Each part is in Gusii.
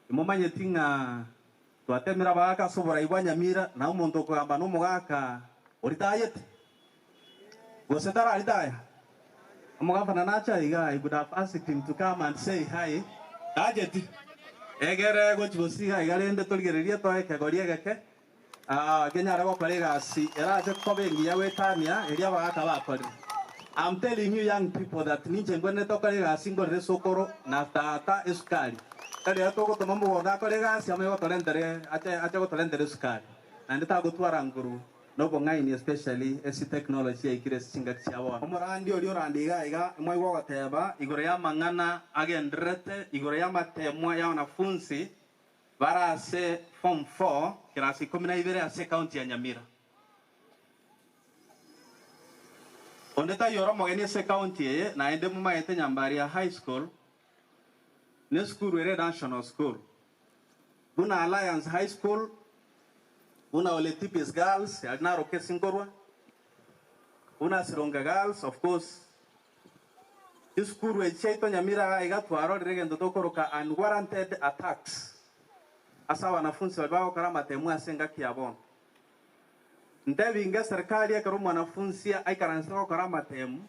Imomanyeti ng'a twatemire abagaaka ase oborai bwa Nyamira, na omonto okogamba nomogaka oritayete? Gose tararitaya? Omogavana nache aiga, I would have asked him to come and say hi. Tacheti. Egere gochi gosiga iga rende torigererie toe ekegori egeke, kenyare gokora egasi erache koba engiya goetania eria abagaaka bakorire. I'm telling you young people that ninche ngwenerete gokora egasi ngorere esokoro na tata esukari. Tari ere togotoma mogondo akore egasi amanye gotorentere ache ache gotorentera esukari. Naende tagotwara nguru na obong'aini especially ase technology yaikire ase chingaki chia bono. Omorandi oria orande iga iga mwaigwa ogoteba igoro y'amang'ana agendererete igoro y'amatemwa ya wanafunzi bare ase form four kerasi ikomi na ibere ase ecounty ya Nyamira. Onde taiyo ore omogeni ase ecounty eye naende momaete Nyambaria High School nesukuru ere national school buna Alliance High School, buna Ole Tipis Girls aria naroka ase nkorwa, buna Sironga Girls of course Chisukuru echi chiaito Nyamira iga iga twarorire egento tokoroka unwarranted attacks ase abanafunsi baria bagokora amatemu ase engaki ya bono. Ntebinge eserikari ekero omwanafunsi aikaransete gokora amatemu,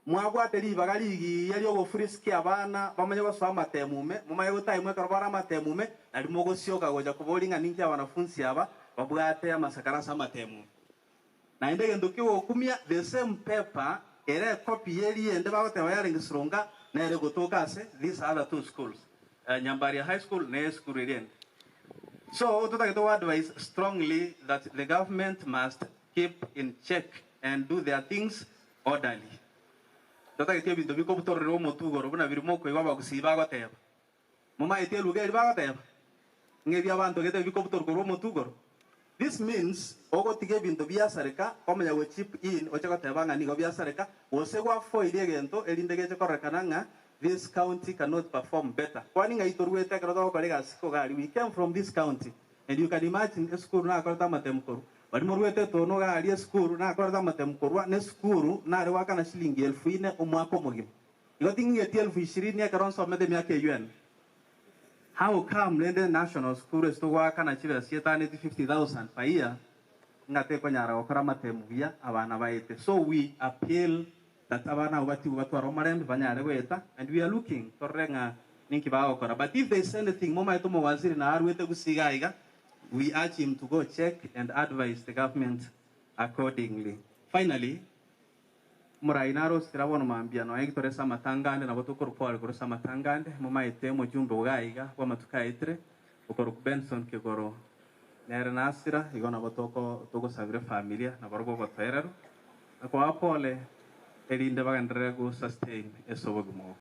mwabwate ribaga rigiya ri'ogofriskia abana bamanye gosoa amatemu ime, momanye gotaimwa ekero bare amatemu ime, nario mogosioka gocha koboria ng'a ninki abanafunsi aba babwate amasakara ase amatemu ime. Naende egento ki'ogokumia, the same paper ere ecopy y'eria ende bagoteba yarenge Sironga nere egotoka ase these other two schools, Nyambaria High School na esukuru eria ende. So totagete go advise strongly that the government must keep in check and do their things orderly. Totageti ebinto bikobutorera omotwe igoro buna biria mokoigwa abagusii bagoteba. Momaete eluga eria bagoteba, ng'a ebi abanto gete bikobutorwa korwa omotwe igoro. This means ogotiga ebinto biasareka omanya go chip in oche goteba ng'a nigo biasareka gose gwa foil egento erinde geche kororekana ng'a this county cannot perform better. Kwani ng'ai toruete ekero togokora egasi kogari we came from this county and you can imagine esukuru nakorete amatemu korwa baria moruete etono iga aria esukuru nakorete amatemu korwa na esukuru nare goakana shilingi elfu ine omwaka omogima. Igo ting'eti elfu ishirini ekero nsomete emiaka eyio ene. How come rende national school ase togoakana chibesa chietaneti 50,000 per year ng'a tekonyara gokora amatemu buya abana baete. So we appeal that abana abwo batigwe batware omorembe banyare goeta and we are looking torore ng'a ninki bagokora but if there is anything momaete omowaziri naruete gusii iga iga we urge him to go check and advise the government accordingly. Finally, Omorai narosire bono mambia nonya inki tore ase amatanga ande nabo tokorokwa are korwa ase amatanga ande momaete omojumbe ogo aiga bw'amatuko aetire okorokwa Benson Kigoro nere nasira igo nabo toko togosabera efamilia nabarobwo obotoereru na koa pole erinde bagenderere go sustain ase obogima obo.